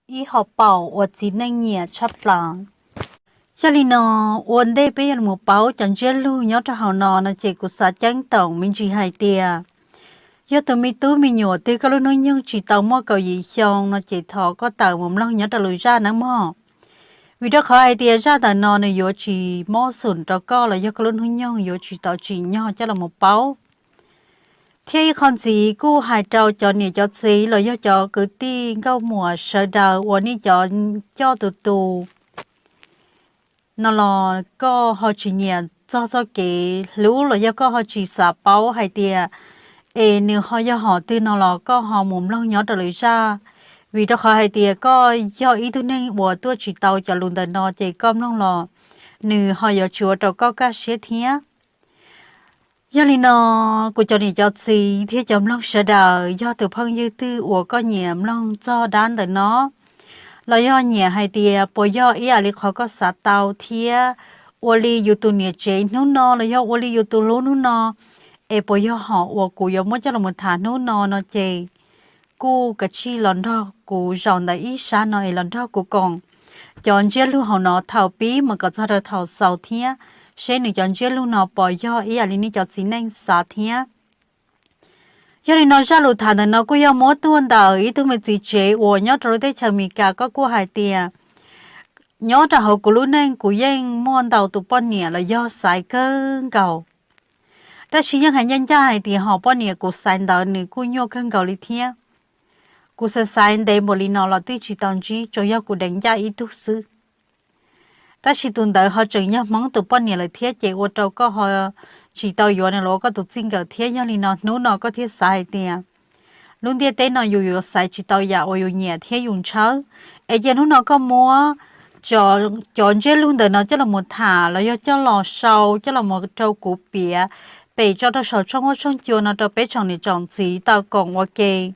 Ib hom paum uas txiv neej nyiam tshaj plaws. Yog li no, ua ntej peb yuav los paub cov ntsiab lug nyob rau hauv no no ces kuv xav ceeb toom me ntsis hais tias, yog tus me tub me nyuam twg koj lub hnub nyoog tsis tau muaj kaum yim xyoo no ces thov koj tawm mus mloog nyob rau lub zaj nawb mog. Vim rau qhov hais tias zaj ntawm no nws yuav tsis mob xum rau koj los yog koj lub hnub nyoog yuav tsis tau tsim nyog coj los paub. Thiab ib qho ntxiv kuj hais rau cov niam cov txiv los yog cov kwv tij nkauj muam sawv daws uas nej cov coj tus tus no los koj ho tsis nyiam txog txoj kev hlub los yog koj ho tsis xav paub hais tias es nws ho yog hom twg no los koj ho mus mloog nyob rau lwm zaj. Vim rau qhov hais tias koj yog ib tug neeg uas tuaj tsis tau cov lus ntawm no ces koj mloog los nws ho yuav tsis ua rau koj kaj siab thiab. Yog li no, kuv cov niam cov txiv thiab cov mloog sawv daws, yog tus phooj ywg twg uas koj nyiam mloog txog dab ntawm no los yog nyiam hais tias puas yog ib yam li qhov koj xav tau thiab ua li yus tus niam tsev hnub no los yog ua li yus tus hlub hnub no, es puas yog hom uas kuv yuav muab coj los tham hnub no no ces kuj kav tsij los nrog kuv zaum ntawm ib sab no es los nrog kuv koom cov ntsiab lug hauv no thaum pib mus kom txog rau thaum xaus thiab, seb nws cov ntsiab lug no puas yog ib yam li nej cov txiv neej xav thiab. Yog li no zaj lus tham ntawm no kuj yog muab tuaj ntawm ib tug me txiv tsev uas nyob rau lub teb chaws Amelikas, koj kuj hais tias nyob rau hauv kuv lub neej kuv yeej muaj ntau tus poj niam los yog xaiv kawg nkaus. Tab sis yeej hais ncaj ncaj hais tias hom poj niam kuv xaiv ntawd nws kuj nyuaj kawg nkaus li thiab. Kuv xaiv xaiv ntev npaum li no los twb tsis tau ntsib, tsuas yog kuv deev ncaj ib tug xwb. Tab sis tus ntawd ho tseem yog Hmoob tus poj niam lawm thiab ces ua rau koj ho tsis tau yuav nws los ua koj tus txij nkawm thiab. Yog li no hnub no koj thiaj xav hais tias lub ntiaj teb no yus yuav xaiv tsis tau yam uas yus nyiam thiab yus ntshaw. Es cia hnub no koj muab cov ntsiab lug ntawm no coj los tham los yog coj los sau coj los rau kuv piav pem tso rau saum tshooj huab tshooj cua no rau peb tsoom niam tsoom txiv tau koom ua ke.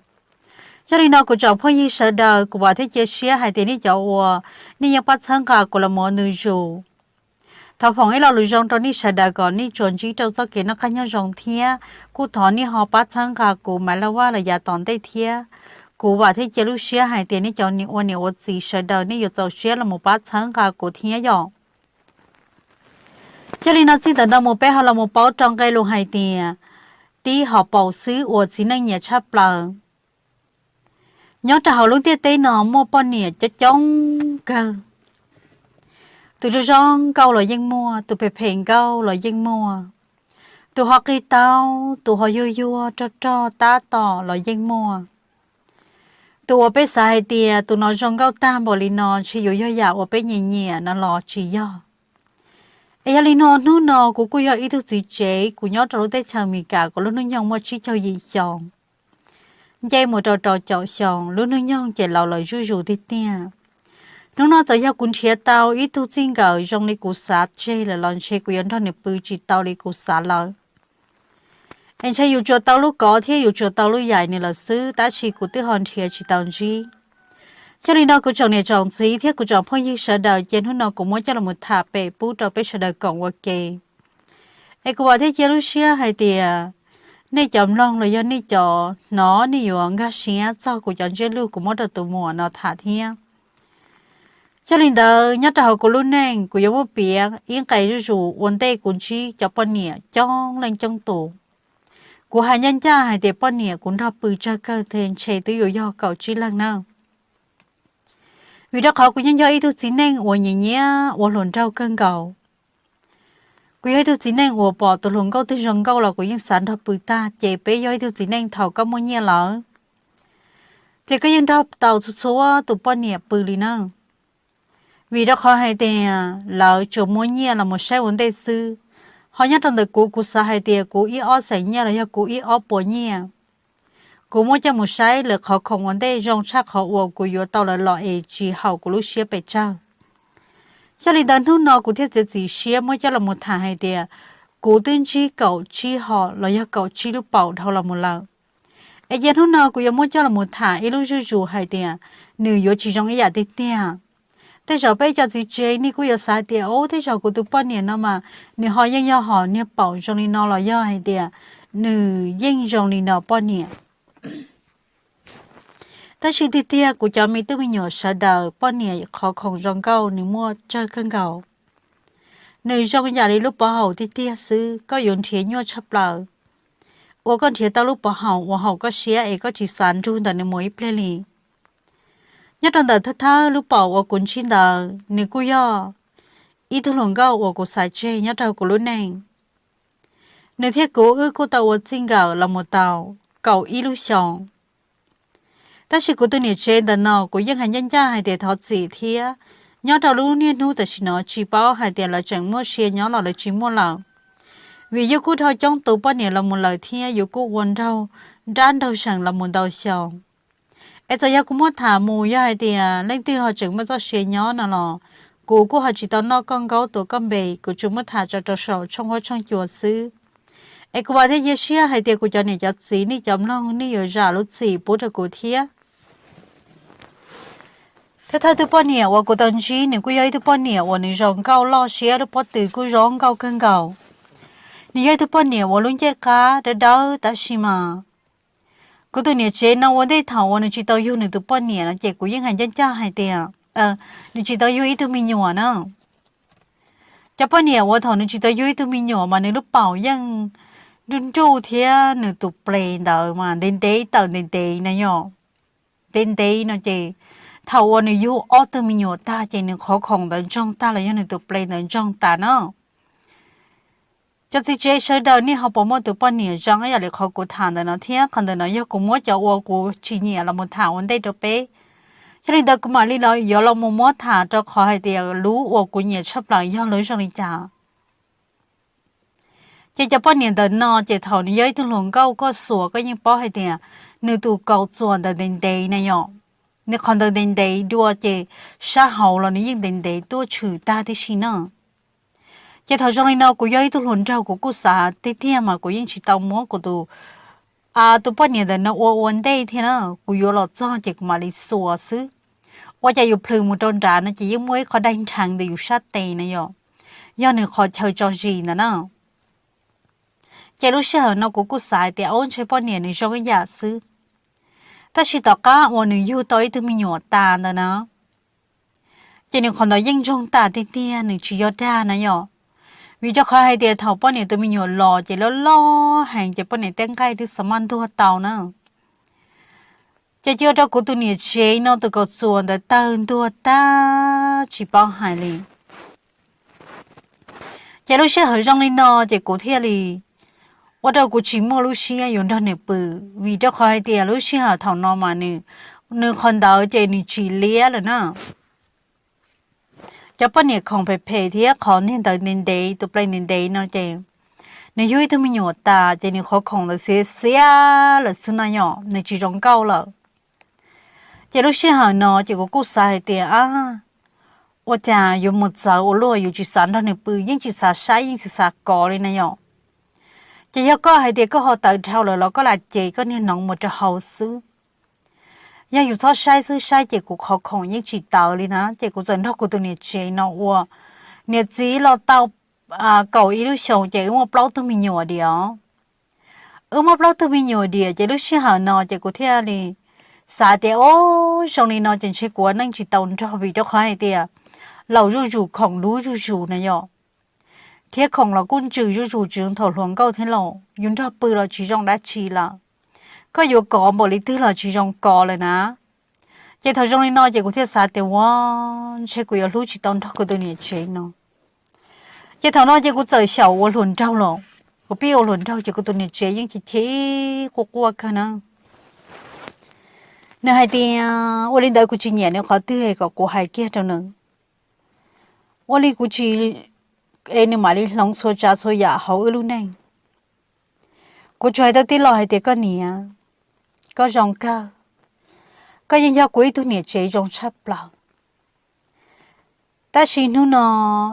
Yog li no kuv tsoom phooj ywg sawv daws, kuv vam thiab cia siab hais tias nej cov uas nej yeej pab txhawb nqa kuv los mus ua ntu zus, thov foom ib lo lus zoo rau nej sawv daws kom nej tsuas ntsib rau txoj kev noj qab nyob zoo thiab kuj thov nej ho pab txhawb nqa kuv Maiv Laj Vaj los yav tom ntej thiab. Kuv vam thiab cia lub siab hais tias nej cov niam ua niam ua txiv sawv daws nej yuav txaus siab los mus pab txhawb nqa kuv thiab yom. Yog li no txij ntawm no mus peb ho los mus paub rau nqe lus hais tias tib hom paum xwb uas txiv neej nyiam tshaj plaws. Nyob rau hauv lub ntiaj teb no muaj poj niam coob coob kawg. Tus zoo zoo nkauj los yeej muaj, tus phem phem nkauj los yeej muaj, tus ho qig tau, tus ho yuag yuag rog rog tab tom los yeej muaj. Tus uas peb xav hais tias tus no zoo nkauj tag npaum li no ntshe yuav yog yam uas peb nyiam nyiam no los tsis yog. Es yog li no hnub no kuv kuj yog ib tug txiv tsev, kuv nyob rau lub teb chaws Amelikas, kuv lub hnub nyoog muaj tsib caug yim xyoo, nce mus rau rau caum xyoo, lub hnub nyoog ces laus lawm zuj zus tiag tiag. Hnub no txawm yog kuv nrhiav tau ib tug txij nkawm zoo li kuv xav tseg lawm los ntshe kuv yuav nrog nws pw tsis tau li kuv xav lawm. Es ntshe yus tsuas tau lub kov thiab yus tsuas tau lub yaim nws lawm xwb, tab sis kuv twb ho nrhiav tsis tau ntsib. Yog li no kuv tsoom niam tsoom txiv thiab kuv tsoom phooj ywg sawv daws, ces hnub no kuv muab coj los tham pem pub rau peb sawv daws koom ua ke. Es kuv vam thiab cia lub siab hais tias nej cov mloog los yog nej cov hnov nej yuav nkag siab txog kuv cov ntsiab lus kuv muab rau tus muam no tham thiab. Yog li ntawd nyob rau hauv kuv lub neej kuv yuav muab piav ib nqe zuj zus ua ntej kuv ntsib cov poj niam coob leej coob tus. Kuv hais ncaj ncaj hais tias poj niam kuv nrog pw tsawg kawg ntshe twb yuav yog kaum tsib leeg na. Vim rau qhov kuv yeej yog ib tug txiv neej uas nyiam nyiam ua hluas nraug kawg nkaus. Kuv yog ib tug txiv neej uas pom tus hluas nkauj twg zoo nkauj los kuv yeej xav nrog pw tag, ces peb yog ib tug txiv neej thaum koj muaj nyiaj lawm ces koj yeej nrog tau txhua txhua tus poj niam pw li na. Vim rau qhov hais tias lawv tsuas muab nyiaj los mus saib ua ntej xwb. Ho nyob rau ntawm kuv, kuv xav hais tias kuv ib ob xees nyiaj los yog kuv ib ob puas nyiaj, kuv muab coj mus saib lawv qhov khoom ua ntej zoo tshaj qhov uas kuv yuav tau lawv los es tsis haum kuv lub siab pes tsawg. Yog li ntawd hnub no kuv thiaj txiav txim siab muab coj los tham hais tias kuv twb ntsib kaum tsib hom los yog kaum tsib lub paum dhau los mus lawm. Es cia hnub no kuv yuav muab coj los tham ib lub zuj zus hais tias nws yuav tsis zoo ib yam tiag tiag. Tej zaum peb cov txiv tsev nej kuj yuav xav hais tias, ub, tej zaum kuv tus poj niam no mas nws ho yeej yog hom niag paum zoo li no los yog hais tias nws yeej zoo li no poj niam. Tab sis tiag tiag kuv cov me tub me nyuam sawv daws poj niam qhov khoom zoo nkauj nws muaj tsawg kawg nkaus. Nws zoo yam li lub pov haum tiag tiag xwb, koj yuav nrhiav nyuaj tshaj plaws uas koj nrhiav tau lub pov haum uas haum koj siab es koj tsis xav nrug ntawm nws mus ib pliag li. Nyob rau ntawm thawj thawj lub paum uas kuv ntsib ntawd nws kuj yog ib tug hluas nkauj uas kuv xaiv tseg nyob rau kuv lub neej. Nws thiab kuv wb kuj tau ua txij nkawm los mus tau kaum ib lub xyoos. Tab sis kuv tus niam tsev ntawm no kuv yeej hais ncaj ncaj hais tias thov txim thiab, nyob rau lub niaj hnub tam sim no tsis paub hais tias lawv tseem muaj sia nyob los lawv tsis muaj lawm. Vim yus kuj dhau coob tus poj niam los mus lawm thiab yus kuj ua nraug nrab nraug seem los mus ntau xyoo. Es txawm yog kuv muab tham mus yog hais tias leej twg ho tseem muaj txoj sia nyob no los kuv kuj ho tsis tau noj koj nkaub tuav koj npe, kuv tsuas muab tham tso rau saum tshooj huab tshooj cua xwb. Es kuv vam thiab cia siab hais tias kuv cov niam cov txiv nej cov mloog nej yuav zam lub txim pub rau kuv thiab. Thawj thawj tug poj niam uas kuv tau ntsib nws kuj yog ib tug poj niam uas nws zoo nkauj loj siab, lub pob tw kuj zoo nkauj kawg nkaus. Nws yog ib tug poj niam uas lub ncej qab dawb dawb tab sis mas kuv tus niam tsev no ua ntej thaum uas nws tsis tau yug nws tus poj niam no ces kuv yeej hais ncaj ncaj hais tias nws tsis tau yug ib tug me nyuam na. Cov poj niam uas thaum nws tsis tau yug ib tug me nyuam mas nws lub paum yeej nruj nruj thiab nws tus ples ntawd mas ntev ntev tawm ntev ntev na yom. Ntev ntev no ces thaum uas nws yug ob tug me nyuam tag ces nws qhov khoom ntawd ntsoog tag los yog nws tus ples ntawd ntsoog tas na. Cov txiv tsev sawv daws nej ho puas muaj tus poj niam zoo ib yam li qhov kuv tham ntawm no thiab? Qhov ntawm no yog kuv muab cov uas kuv tsis nyiam los mus tham ua ntej rau peb. Yog li ntawd kuv mam li yuav los mus muab tham rau qhov hais tias lub uas kuv nyiam tshaj plaws yog lub zoo li cas. Ces cov poj niam ntawm no ces thaum nws yog ib tug hluas nkauj koj xuas koj yeej paub hais tias nws tus kaus txuas ntawd ntev ntev na yom. Nws qhov ntawd ntev ntev dua ces sab hauv los nws yeej ntev ntev tuaj tshwm tag tib si na. Ces thaum zoo li no kuv yog ib tug hluas nraug kuv kuj xav tiag tiag mas kuv yeej tsis tau muab kuv tus tus poj niam ntawm no ua ua ntej thiab na. Kuv yuav los txog ces kuv mam li xuas xwb. Ua cas yus plhws mus rau nrad no ces yeej muaj ib qho daig nrheev ntawm yus sab tes na yom, yog nws qhov chaw tso zis ntawd na. Ces lub sij hawm no kuv kuj xav hais tias ub ntshe poj niam nws zoo ib yam xwb. Tab sis tom qab uas nws yug tau ib tug me nyuam tas ntawd na, ces nws qhov ntawd yeej ntsoog tas tiag tiag, nws tsis yog dag na yom. Vim rau qhov hais tias thaum poj niam tus me nyuam los ces loj loj heev ces poj niam tej nqaij twb xav maj ntuag tau na. Ces cia rau kuv tus niam tsev no tus kaus txuas ntawd tawg ntuag tag tsis paub hais li. Ces lub sij hawm zoo li no ces kuv thiaj li ua rau kuv tsis muaj lub siab yuav nrog nws pw, vim rau qhov hais tias lub sij hawm thaum no mas nws, nws qhov ntawd ces nws tsis liab lawm na. Cov poj niam khoom phem phem thiab qhov niag ntawd ntev ntev tus plej ntev ntev no ces nws yug ib tug me nyuam tas ces nws qhov khoom ntawd xiav xiav lawm xwb no yom, nws tsis zoo nkauj lawm. Ces lub sij hawm no ces kuv kuj xav hais tias a, ua cas yuav mus txawv ua luaj, yus tsis xav nrog nws pw, yeej tsis xav saib yeej tsis xav kov li na yom. Ces yog koj hais tias koj ho tawv dhau lawm los koj lam ces koj niag noov mus rau hauv xwb. Yog yus txhob saib xwb, saib ces kuv qhov khoom yeej tsis tawv li na. Ces kuv txawm nrog kuv tus niam tsev no ua niam txiv los tau kaum ib lub xyoos ces wb muaj plaub tug me nyuam diam. Wb muaj plaub tug me nyuam diam ces lub sij hawm no ces kuv thiaj li xav tias o, zoo li no ces ntshe kuv ua neej tsis tau nrog, vim rau qhov hais tias laus zuj zus khoom dub zuj zus na yom, thiab khoom los kuj ntsws zuj zus tsis zoo thaum hluas nkauj thiab los yus nrog pw los tsis zoo dab tsi lawm, koj yuav kov npaum li twg los tsis zoo kov lawm na. Ces thaum zoo li no ces kuv thiaj xav tias ua, ntshe kuv yuav hlub tsis tau nrog kuv tus niam tsev no. Ces thaum no ces kuv txawm xyaum ua hluas nraug los, kuv pib ua hluas nraug ces kuv tus niam tsev yeej chim chim quaj quaj kawg na. Nws hais tias ua li ntawd kuv tsis nyiam nws qhov twg kom kuv hais kiag rau nws, ua li kuv tsis, es nws mam li hloov txhua tsav txhua yam hauv wb lub neej. Kuv tsuas hais tau tij laug hais tias koj niam, koj zoo kawg, koj yeej yog kuv ib tug niam tsev zoo tshaj plaws. Tab sis hnub no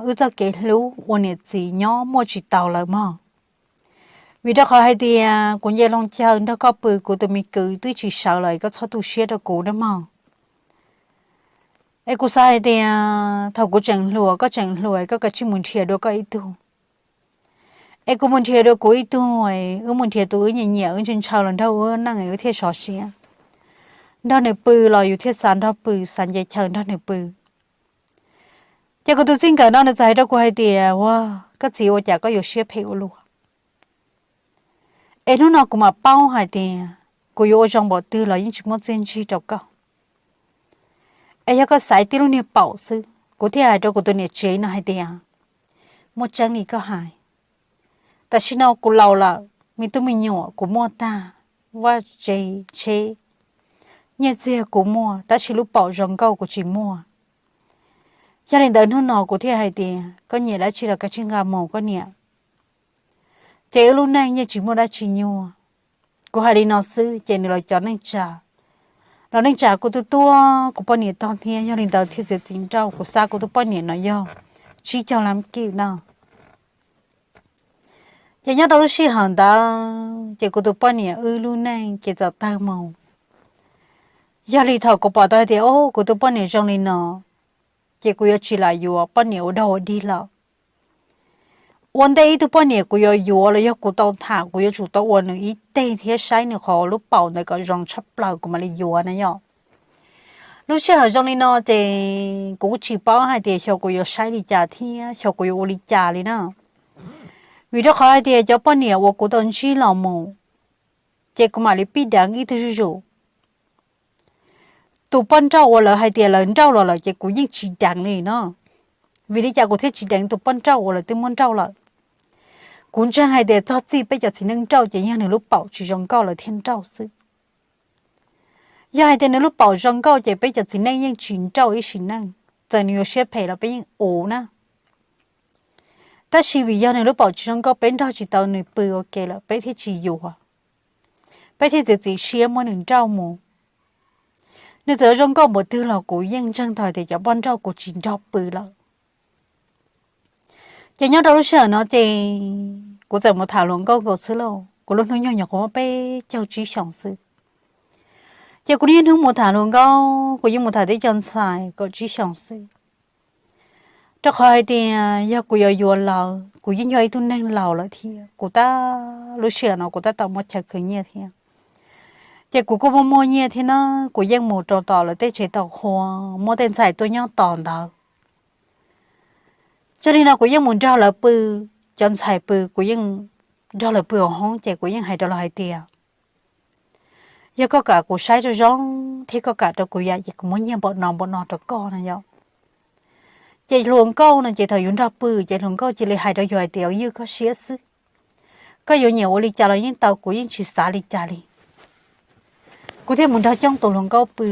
wb txoj kev hlub ua niam txiv nyob muaj tsis taus lawm mog. Vim rau qhov hais tias kuv nce loo caw nrog koj pw kuv tus me kwv twb tsis sawv lawm, koj txhob tu siab rau kuv nawb mog. Es kuv xav hais tias thaum kuv tseem hluas koj tseem hluas koj kav tsij mus nrhiav dua koj ib tug, es kuv mus nrhiav dua kuv ib tug, wb mus nrhiav tus wb nyiam nyiam wb ntshaw ntshaw los nrog wb neej wb thiaj sov siab. nrog nws pw los yus thiaj xav nrog pw, xav nce chaw nrog nws pw. Ces kuv tus txij nkawm no nws txawm hais rau kuv hais tias, Ua, koj txiv, ua cas koj yuav siab phem ua luaj? Es hnub no kuv mam paub hais tias kuv yuav ua zoo npaum twg los yeej tsis muaj txiaj ntsig rau koj. Es yog koj xaiv tib lub niag paum xwb. Kuv thiaj hais rau kuv tus niam tsev no hais tias, Muaj tseeb li koj hais, tam sim no kuv laus lawm, me tub me nyuam kuv muaj tag, vaj tse tsheb, nyiaj txiag kuv muaj, tab sis lub paum zoo nkauj kuv tsis muaj. Yog li ntawd hnub no kuv thiaj hais tias, Koj nyiam dab tsi los koj tsij nqa mus koj niam. Ces wb lub neej yeej tsis muaj dab tsi nyuaj. Kuv hais li no xwb ces nws los cov neej tsa, los neej tsa kuv tus tuaj kuv poj niam tog thiab, yog li ntawd thiaj txiav txim nrauj. Kuv xav kuv tus poj niam no yog tsib caug lab kij no. Ces nyob rau lub sij hawm ntawd ces kuv tus poj niam wb lub neej ces txawm tawg mus. Yog li thaum kuv pom tau hais tias, O, kuv tus poj niam zoo li no, ces kuv yuav tsis lam yuav poj niam ua dog ua dig lawm. Ua ntej ib tug poj niam kuv yuav yuav los yog kuv tau tham, kuv yuav tsum tau ua nws ib teg thiab saib nws qhov lub paum ntawd kom zoo tshaj plaws kuv mam li yuav na yom. Lub sij hawm zoo li no ces kuv kuj tsis paub hais tias xyov kuv yuav saib li cas thiab xyov kuv yuav ua li cas li na. Vim rau qhov hais tias cov poj niam uas kuv tau ntsib los mus, ces kuv mam li pib deev ib tug zuj zus. Tus poj nrauj uas lawv hais tias lawv nrauj los lawm ces kuv yeej tsis deev li no. Vim li cas kuv thiaj tsis deev tus poj nrauj uas lawv twb muab nrauj lawm? Kuv ntseeg hais tias txog txij peb cov txiv neej nrauj ces yog nws lub paum tsis zoo nkauj lawv thiaj nrauj xwb. Yog hais tias nws lub paum zoo nkauj ces peb cov txiv neej yeej tsis nrauj ib sim neej, txawm nws yuav siab phem los peb yeej uv na. Tab sis vim yog nws lub paum tsis zoo nkauj peb nrog tsis tau nws pw ua ke lawm peb thiaj tsis yuav, peb thiaj txiav txim siab muab nws nrauj mus. Nws txawm zoo nkauj npaum twg los kuv yeej ntseeg tau hais tias cov poj nrauj kuv tsis nrog pw lawm. Ces nyob rau lub sij hawm no ces kuv txawm mus tham hluas nkauj nkaus xwb lauj, kuv lub hnub nyoog nyuam qhuav muaj peb caug tsib xyoos xwb. Ces kuv niaj hnub mus tham hluas nkauj, kuv yeej mus tham tib co ntxhais kaum tsib xyoos xwb. Rau qhov hais tias yog kuv yuav yuav lawv, kuv yeej yog ib tug neeg laus lawm thiab, kuv tab, lub sij hawm no kuv tab tom muaj chaw khwv nyiaj thiab. Ces kuv kuj muaj muaj nyiaj thiab na, kuv yeej mus rau tom lawv tej tsev tau qhua, muaj tej ntxhais tuaj nyob tos ntawd. Yog li no kuv yeej mus nrog lawv pw, cov ntxhais pw kuv yeej nrog lawv pw hauv hoob ces kuv yeej hais rau lawv hais tias, yog koj kam kuv saib zoo zoo thiab koj kam rau kuv yam ces kuv muab nyiaj npaum no npaum no rau koj no yom. Ces hluas nkauj no ces thaum yus nrog pw ces hluas nkauj cia li hais rau yus hais tias ywj koj siab xwb, koj yuav nyiam ua li cas los yeej tau, kuv yeej tsis xav li cas li. Kuv thiaj mus nrog coob tus hluas nkauj pw,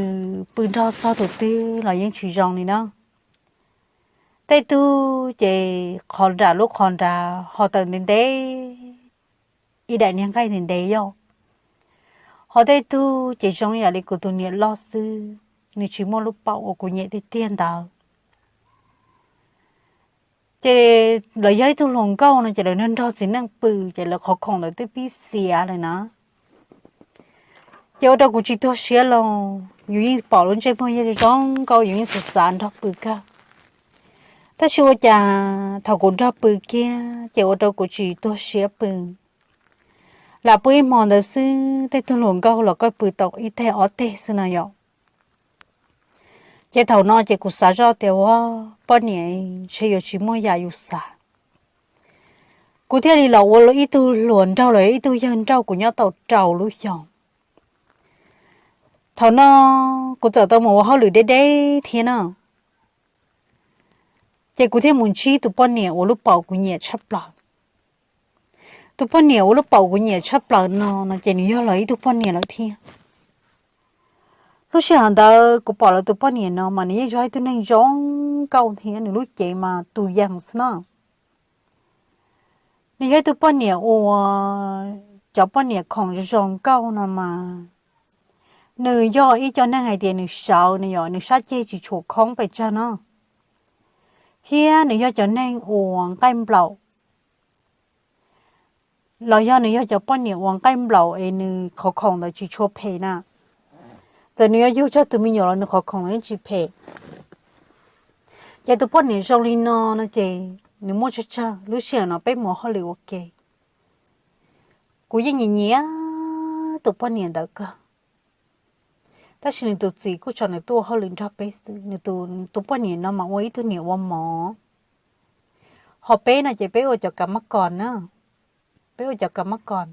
pw nrog txog tus twg los yeej tsis zoo li na. Tej tug ces qhov nram lub qhov nrad ho tawm ntev ntev ib daim niag nqaij ntev ntev yom. Ho tej tug ces zoo yam li kuv tus niam loj xwb, nws tsis muaj lub paum uas kuv nyiam tiag tiag ntawd. Ces lawv yog ib tug hluas nkauj no ces lawv nrog nrog txiv neej pw ces lawv qhov khoom lawv twb pib xiav lawm na. Ces ua rau kuv tsis tuag siab lauj, yus yeej pom lub ntsej muag yeej zoo zoo nkauj, yus yeej xav xav nrog pw kawg. Tab sis ua cas thaum kuv nrog pw kiag ces ua rau kuv tsis tuag siab pw. Lam pw ib hmo ntawd xwb tej tug hluas nkauj los koj pw tau ib teg ob teg xwb no yom. Ces thaum no ces kuv xav zoj tias ua poj niam ntshe yuav tsis muaj yam yus xav. Kuv thiaj li los ua ib tug hluas nraug los ib tug yawg nrauj kuv nyob tau rau lub xyoos. Thaum no kuv txawm tau mus ua hauj lwm deb deb thiab na. Ces kuv thiaj mus ntsib tus poj niam uas lub paum kuv nyiam tshaj plaws. Tus poj niam uas lub paum kuv nyiam tshaj plaws no no ces nws yog lawv ib tug poj niam lawm thiab. Lub sij hawm ntawd kuv pom lawv tus poj niam no mas nws yeej yog ib tug neeg zoo nkauj thiab nws lub cev mas tus yees xwb na. Nws yog ib tug poj niam uas cov poj niam khoom zoo nkauj no mas, nws yog ib co neeg hais tias nws sawv nws yog nws sab ceg tsis tshua khoob pes tsawg no, thiab nws yog cov neeg uas nqaij nplaum, los yog nws yog cov poj niam uas nqaij nplaum es nws qhov khoom ntawd tsis tshua phem na. Txawm nws yuav yug tsawg tus me nyuam los nws qhov khoom yeej tsis phem. Ces tus poj niam zoo li no no ces nws muaj tsawg tsawg lub sij hawm no peb mus hauj lwm ua ke. Kuv yeej nyiam nyiam tus poj niam ntawd kawg. Tab sis nws tus txiv kuj tso nws tuaj ua hauj lwm nrog peb xwb. Nws tus poj niam no mas ua ib tug niam ua mov, ho peb no ces peb ua cov kav mab kos na, peb ua cov kav mab kos.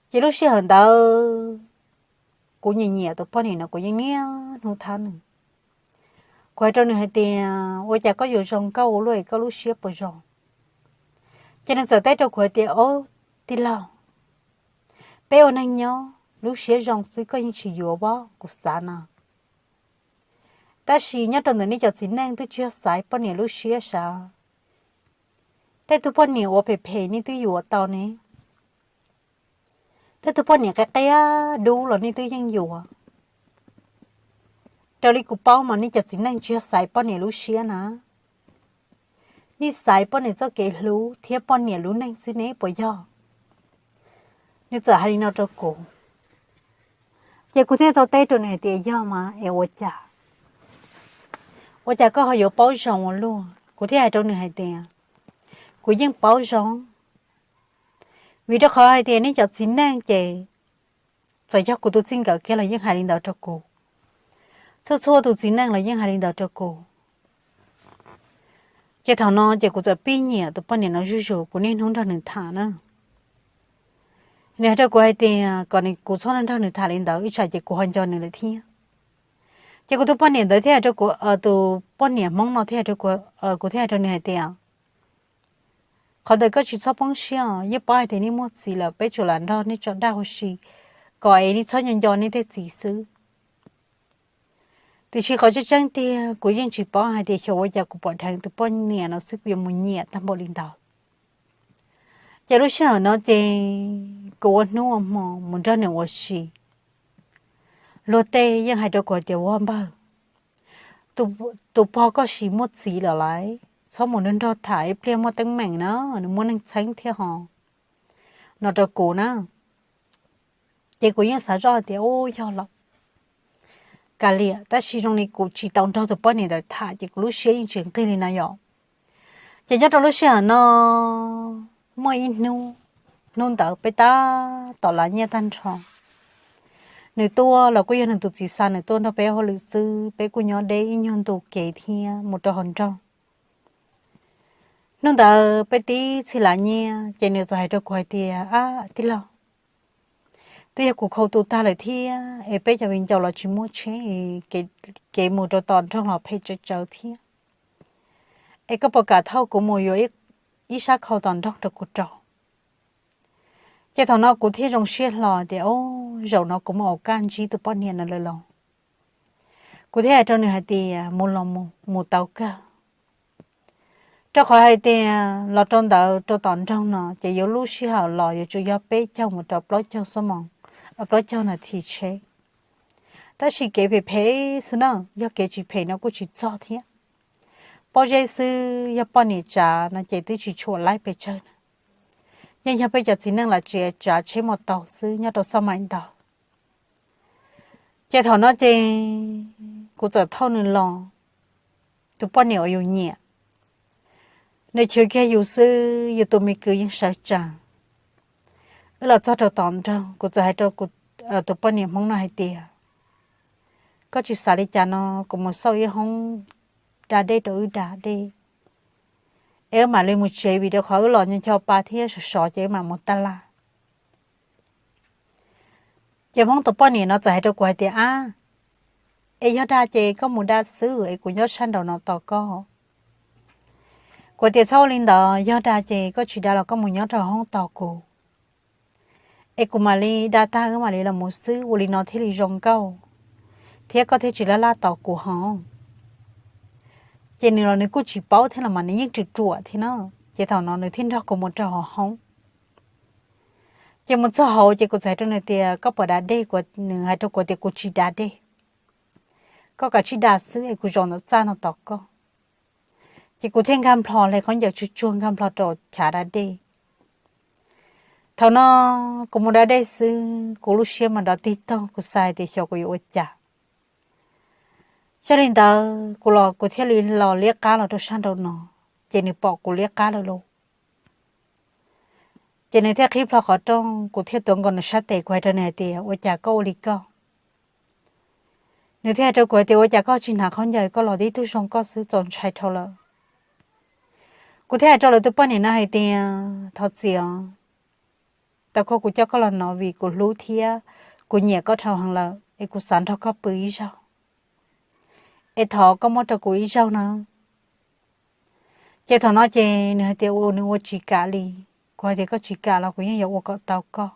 Ces lub sij hawm ntawd kuv nyiam nyiam tus poj niam no, kuv yeej niaj hnub thab nws. Kuv hais rau nws hais tias, ua cas koj yuav zoo nkauj ua luaj es koj lub siab puas zoo? Ces nws txawm teb rau kuv hais tias, ob, tij laug, peb ua neeg nyob lub siab zoo xwb, koj yeej tsis yuav pob, kuv xav no. Tab sis nyob rau ntawm nej cov txiv neej twb tsis yog xaiv poj niam lub siab sav. Tej tug poj niam uas phem phem nej twb yuav tau ne, tej tug poj niam qia qia dub los nej twb yeej yuav. Raws li kuv paub mas nej cov txiv neej tsis yog xaiv poj niam lub siab na, nej xaiv poj niam txoj kev hlub thiab poj niam lub neej xwb ne, puas yog? Nws txawm hais li no rau kuv. Ces kuv thiaj tau teb rau nws hais tias, yog mas es ua cas, ua cas koj ho yuav paub zoo ua luaj? Kuv thiaj hais rau nws hais tias, kuv yeej paub zoo, vim rau qhov hais tias nej cov txiv neej ces txawm yog kuv tus txij nkawm kiag los yeej hais li ntawd rau kuv, txhua txhua tus txiv neej los yeej hais li ntawd rau kuv. Ces thaum no ces kuv txawm pib nyiam tus poj niam no zuj zus, kuv niaj hnub nrog nws tham na. Nws hais rau kuv hais tias kom kuv txhob nrog nws tham li ntawd, ib tsam ces kuv ho nco nws lawm thiab. Ces kuv tus poj niam ntawd thiaj hais rau kuv, tus poj niam Hmoob no thiaj hais rau kuv, kuv thiaj hais rau nws hais tias, qhov ntawd koj tsis txhob poob siab os, yeej paub hais tias nej muaj txiv lawm, peb tsuas lam nrog nej tso dag ua si kom es nej txhob nco nco nej tej txiv xwb. Tiam sis qhov tseeb tseeb tiag kuv yeej tsis paub hais tias xyov ua cas kuv pom dheev tus poj niam no xwb kuv yuav mus nyiam tag npaum li ntawd. Ces lub sij hawm no ces kuv ua hnub ua hmo mus nrog nws ua si. Luag tej yeej hais rau kuv hais tias, ua npawg, tus pog koj sis muaj txiv lawm lauj, txhob mus nrog nrog tham, ib pliag muaj teeb meem na, nws muaj neeg txheeb thiab ho, no rau kuv na. Ces kuv yeej xav zoj hais tias, u, yog los kav liam, tab sis zoo li kuv tsis tau nrog tus poj niam ntawd tham ces kuv lub siab yeej tsis nqig li no yom. Ces nyob rau lub sij hawm no muaj ib hnub, hnub ntawd peb tab tom lav nyiaj tag nrho. Nws tuaj los kuj yog nws tus txiv xa nws tuaj nrog peb hauj lwm xwb, peb kuj nyob deb ib nyuag ntu kev thiab mus rau hauv nroog. Hnub ntawd peb tib txhij lav nyiaj ces nws txawm hais rau kuv hais tias, ab tij laug, twb yog kuv khau tu tag lawm thiab es peb cov viv ncaus los tsis muaj tsheb, kev mus rau tom nroog los phem tsawv tsawv thiab, es koj puas kam thauj kuv mus yuav ib sab khau tom nroog rau kuv rau? Ces thaum no kuv thiaj zoo siab hlo tias, o, zaum no kuv mus ua kaj ntsib tus poj niam no lawm los. Kuv thiaj hais rau nws hais tias, mus los mus, mus tau kawg. Rau qhov hais tias los rau ntawd rau tom nroog no ces yuav lub sij hawm los yuav tsum yog peb caug mus rau plaub caug xuab moos, plaub caug nas this tsheb. Tab sis kev phem phem xwb na, yog kev tsis phem no kuj tsis txog thiab. Pob zeb xwb yog poj niam tsav no ces twb tsis tshua laib pes tsawg na. Yeej yog peb cov txiv neej lam tsav tsheb mus tau xwb nyob rau xoj maim ntawd. Ces thaum no ces kuv txawm thauj nws los, tus poj niam uas yus nyiam, nws chwv kiag yus xwb yus tus me kwv yeej sawv tsees. Wb los txog rau tom nroog kuv txawm hais rau tus poj niam Hmoob no hais tias, koj tsis xav li cas no, kuv mus xauj ib hoob da dej rau wb da dej, es wb mam li mus tsev vim rau qhov wb los nco nco pa thiab sov sov ces wb mam mus taj laj. Ces Hmoob tus poj niam no txawm hais rau kuv hais tias, ab, es yog dag ces koj mus da xwb es kuv nyob sab nraum no tos koj. Kuv tias txhob ua li ntawd, yog dag ces koj tsis da los koj mus nyob rau hoob tos kuv, es kuv mam li da tag wb mam li los mus xwb, ua li no thiaj li zoo nkauj thiab koj thiaj tsis laj laj tos kuv hos. Ces nws los nws kuj tsis paub thiab los mas nws yeej ruam ruam thiab na. Ces thaum no nws thiaj nrog kuv mus rau hauv hoob. Ces mus txog hauv ces kuv txawm hais rau nws tias, koj puas da dej? Nws hais rau kuv tias, kuv tsis da dej, koj kav tsij da xwb es kuv zaum ntawm txaj no tos koj. Ces kuv thiaj nkag nplho hle khaub ncaws tsuag tsuag nkag nplho rau chav da dej. Thaum no kuv mus da dej xwb kuv lub siab mas nrov tig tog, kuv xav hais tias xyov kuv yuav ua cas. Yog li ntawd kuv los kuv thiaj li los liab qab los rau sab nraum no, ces nws pom kuv liab qab lawm lauj. Ces nws thiaj qhib plho qhov rooj, kuv thiaj tuav nkaus nws sab tes, kuv hais rau nws hais tias, ua cas koj ua li koj? Nws thiaj hais rau kuv hais tias, ua cas koj tsis hnav khaub ncaws, koj los tib tug zoo nkauj xwb, txaus ntshai dhau lawm. Kuv thiaj hais rau lawv tus poj niam no hais tias, thov txim os, tau koj kuv coj koj los no vim kuv hlub thiab kuv nyiam koj dhau heev lawm es kuv xav nrog koj pw ib zaug, es thov koj muab rau kuv ib zaug no. Ces thaum no ces nws hais tias ua nws ua tsis kam li. Kuv hais tias koj tsis kam los kuv yeej yuav ua kom tau koj,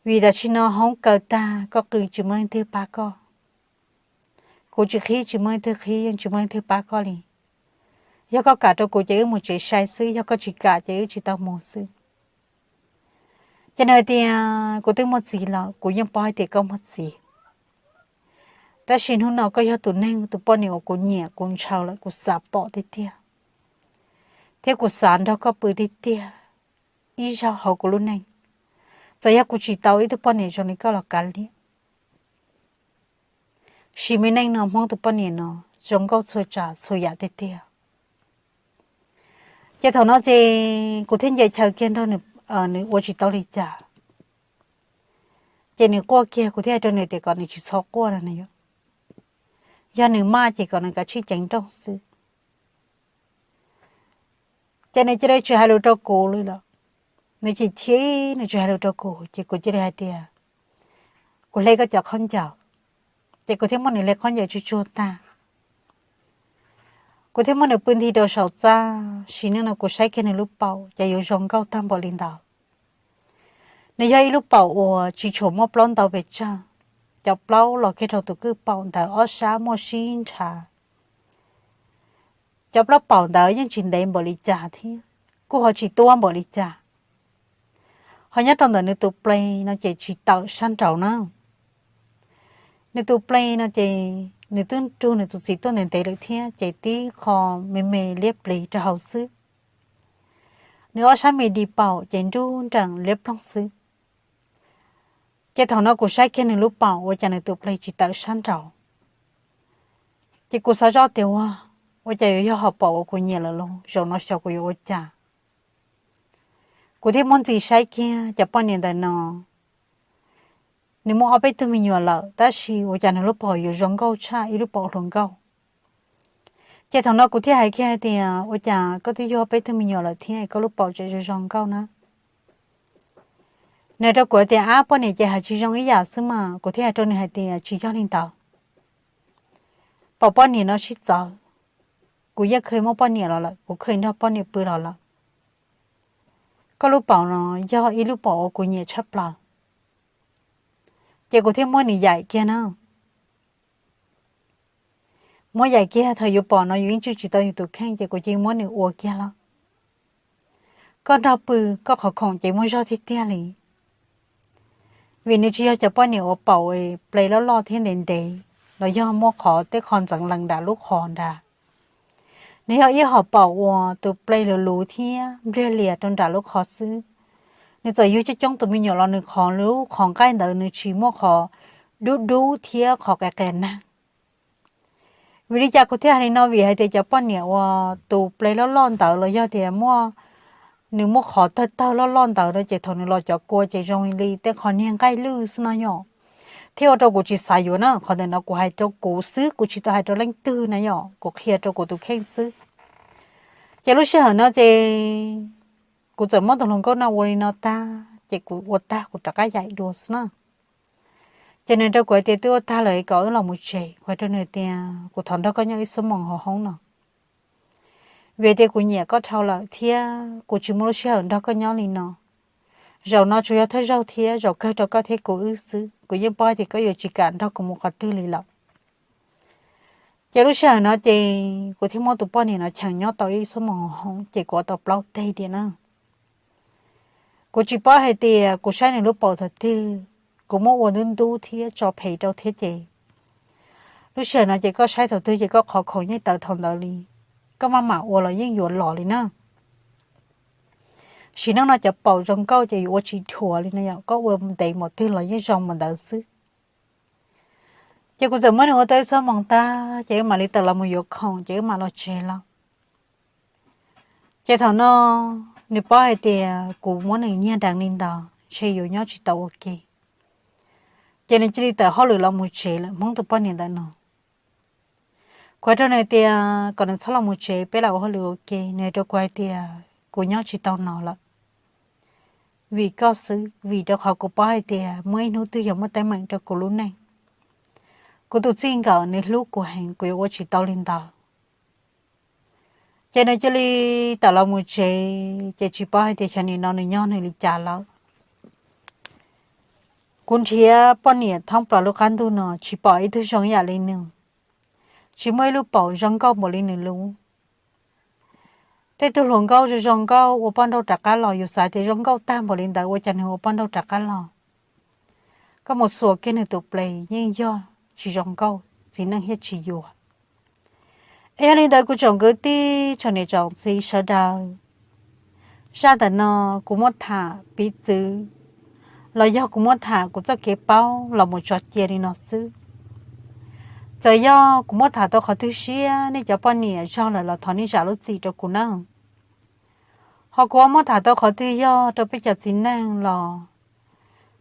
vim tam sim no hoob kaw tag, koj qw tsis muaj leej twg pab koj, kuv tsis qhib tsis muaj leej twg qhib, yeej tsis muaj leej twg pab koj li. Yog koj kam rau kuv ces wb mus tsev sai xwb, yog koj tsis kam ces wb tsis tau mus xwb. Ces nws hais tias kuv twb muaj txiv lawm, kuv yeej paub hais tias koj muaj txiv, tab sis hnub no koj yog tus neeg, tus poj niam uas kuv nyiam kuv ntshaw lawm, kuv xav pom tiag tiag, thiab kuv xav nrog koj pw tiag tiag ib zaug hauv kuv lub neej. Txawm yog kuv tsis tau ib tug poj niam zoo li koj los kav liam. Sim me neej no Hmoob tus poj niam no zoo nkauj txhua tsav txhua yam tiag tiag. Ces thaum no ces kuv thiaj ncaim chaw kiag nrog nws, nws ua tsis tau li cas. Ces nws quaj kiag, kuv thiaj hais rau nws tias kom nws tsis txhob quaj no, yog nws maj ces kom nws kav tsij ceev nrooj xwb. Ces nws cia li tsis hais lus rau kuv li lawm. Nws chim chim, nws tsis hais lus rau kuv, ces kuv cia li hais tias, kuv hle koj cov khaub ncaws, ces kuv thiaj muab nws hle khaub ncaws tsuag tsuag tag. Kuv thiaj muab nws pw nti rau saum txaj, sim neej no kuv saib kiag nws lub paum ces yuav zoo nkauj tag npaum li ntawd. Nws yog ib lub paum uas tsis tshua muaj plaub ntau pes tsawg, cov plaub los kiag rau tus kwj paum ntawd ob sab muaj sib nrhav. Cov plaub paum ntawd yeej tsis ntev npaum li cas thiab kuj ho tsis tuab npaum li cas. Ho nyob rau ntawm nws tus ple no ces tsis tawm sab nraud na. Nws tus ple no ces nws twb nrug nws tus txiv tuaj ntev ntev lawm thiab ces tib qho me me liab plig rau hauv xwb. Nws ob sab me di paum ces nruj nreem liab ploog xwb. Ces thaum no kuv saib kiag nws lub paum ua cas nws tus ple tsis tawm sab nraud. Ces kuv xav zoj tias ua, ua cas yuav yog hom paum uas kuv nyiam lawm los zaum no xyov kuv yuav ua cas. Kuv thiaj muab ntxi saib kiag cov poj niam ntawm no, nws muaj ob peb tug me nyuam lawm tab sis ua cas nws lub paum yuav zoo nkauj tshaj ib lub paum hluas nkauj. Ces thaum no kuv thiaj hais kiag hais tias ua cas koj twb yug ob peb tug me nyuam lawm thiab koj lub paum tseem zoo zoo nkauj na. Nws hais rau kuv tias ab, poj niam ces hais tsis zoo ib yam xwb mas. Kuv thiaj hais rau nws hais tias tsis yog li ntawd, paum poj niam no sib txawv, kuv yeej kheev muaj poj niam los lawm, kuv kheev nrog poj niam pw los lawm. Koj lub paum no yog ib lub paum uas kuv nyiam tshaj plaws. Ces kuv thiaj muab nws yaim kiag na. Muab yaim kiag, thaum yus pom no yus yeej tswj tsis tau yus tus kheej ces kuv cia li muab nws ua kiag lawm. Koj nrog pw, koj qhov khoom ces muaj zog tiag tiag li. Vim nws tsis yog cov poj niam uas paum ple loj loj thiab ntev ntev, los yog muaj qhov tej qho ntxeev lees nram lub qhov nrad. Nws yog ib hom paum uas tus ple luv luv thiab npliag lias rau nram lub qhov xwb. Nws txawm yug coob coob tus me nyuam los nws qhov lub qhov nqaij ntawd nws tsis muaj qhov dub dub thiab qhov qias qias neeg. Vim li cas kuv thiaj hais li no? Vim hais tias cov poj niam uas tus ple loj loj ntawd los yog tias muaj, nws muaj qhov tawg tawg loj loj ntawd no ces thaum nws los cov kua ces zoo li tej qhov niag nqaij lwj xwb no yom. Thiaj ua rau kuv tsis xav yuav na. Qhov ntawm no kuv hais rau kuv xwb, kuv tsis tau hais rau leej twg na yom, kuv qhia rau kuv tus kheej xwb. Ces lub sij hawm no ces kuv txawm muab tus hluas nkauj no ua li no tag ces kuv ua tag kuv rov qab yaim dua xwb na. Ces nws rau kuv hais tias twb ua tag lawm kom wb los mus tsev. Kuv hais rau nws tias kuv thov nrog koj nyob ib xuab moos hauv hoob no, vim tias kuv nyiam koj dhau lawm thiab kuv tsis muaj lub sij hawm nrog koj nyob li no. Zaum no tsuas yog thawj zaug thiab zaum kawg rau koj thiab kuv wb xwb, kuv yeej paub hais tias koj yuav tsis kam nrog kuv mus qhov twg li lawm. Ces lub sij hawm no ces kuv thiaj muab tus poj niam no cheem nyob tau ib xuab moos hauv hoob ces kuv ua tau plaub teg tiam na. Kuv tsis paub hais tias kuv saib nws lub paum thaum twg, kuv muab ua ntub ntub thiab tso phem rau thiab ces, lub sij hawm no ces koj saib thaum twg ces koj qhov khoom yeej tawv thaum ntawd li. Koj maj mam ua los yeej yuav los li na. Sim neej no cov paum zoo nkauj ces yuav ua tsis dhuav li no yom, koj ua ntev npaum twg los yeej zoo npaum ntawd xwb. Ces kuv txawm muab nws ua tau ib xuab moos tag ces wb mam li tawm los mus yuav khoom ces wb mam los tsev lawm. Ces thaum no nws paub hais tias kuv muab nws nyiag deev li ntawd ntshe yuav nyob tsis tau ua ke. Ces nws cia li tawm hauj lwm los mus tsev lawm, Hmoob tus poj niam ntawm no. Kuv hais rau nws tias kom nws txhob los mus tsev, peb los ua hauj lwm ua ke. Nws hais rau kuv hais tias kuv nyob tsis tau no lawm, vim koj xwb, vim rau qhov kuv paub hais tias muaj ib hnub twg yog muaj teeb meem rau kuv lub neej. Kuv tus txij nkawm nws hlub kuv heev, kuv yuav ua tsis tau li ntawd. Ces nws cia li tawm los mus tsev, ces tsis paub hais tias xyov nim no nws nyob nws li cas lawm. Kuv nrhiav poj niam thoob plaws lub qab ntuj no tsis pom ib tug zoo yam li nws, tsis muaj ib lub paum zoo nkauj npaum li nws lub. Tej tug hluas nkauj zoo zoo nkauj ua poj nrauj rov qab los, yus xav tias zoo nkauj tag npaum li ntawd ua cas nws ua poj nrauj rov qab los. Koj mus xuas kiag nws tus ples yeej yog tsis zoo nkauj, txiv neej thiaj tsis yuav. Es yog li ntawd kuv tsoom kwv tij tsoom niam tsoom txiv sawv daws, zaj ntawm no kuv muab tham piv txwv los yog kuv muab tham kuv txoj kev paub los mus tso cia li no xwb. Txawm yog kuv muab tham tau qhov twg siab, nej cov poj niam zog lawm los thov nej zam lub txim rau kuv nawb. Ho kuv muab tham tau qhov twg yog rau peb cov txiv neej los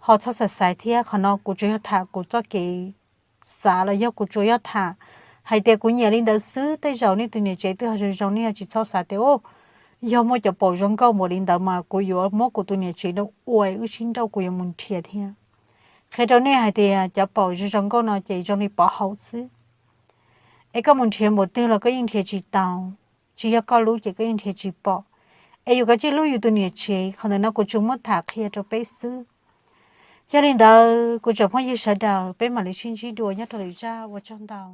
ho txhob xav xaiv thiab. Qhov no kuv tsuas yog tham kuv txoj kev xav los yog kuv tsuas yog tham hais tias kuv nyiam li ntawd xwb. Tej zaum nej tus niam tsev twb ho zoo zoo, nej ho tsis txhob xav tias, o, yog muaj cov paum zoo nkauj npaum li ntawd mas kuv yuav muab kuv tus niam tsev no ua wb sib nrauj, kuv yuav mus nrhiav thiab. Qhia rau nej hais tias cov paum zoo zoo nkauj no ces zoo li pov haum xwb. Es koj mus nrhiav npaum twg los koj yeej nrhiav tsis tau, tsis yog koj lub ces koj yeej nrhiav tsis pom. Es yus kav tsij hlub yus tus niam tsev. Qhov ntawm no kuv tsuas muab tham qhia rau peb xwb. Yog li ntawd kuv tsoom phooj ywg sawv daws, peb mam li sib ntsib dua nyob rau lwm zaj, ua tsaug ntau.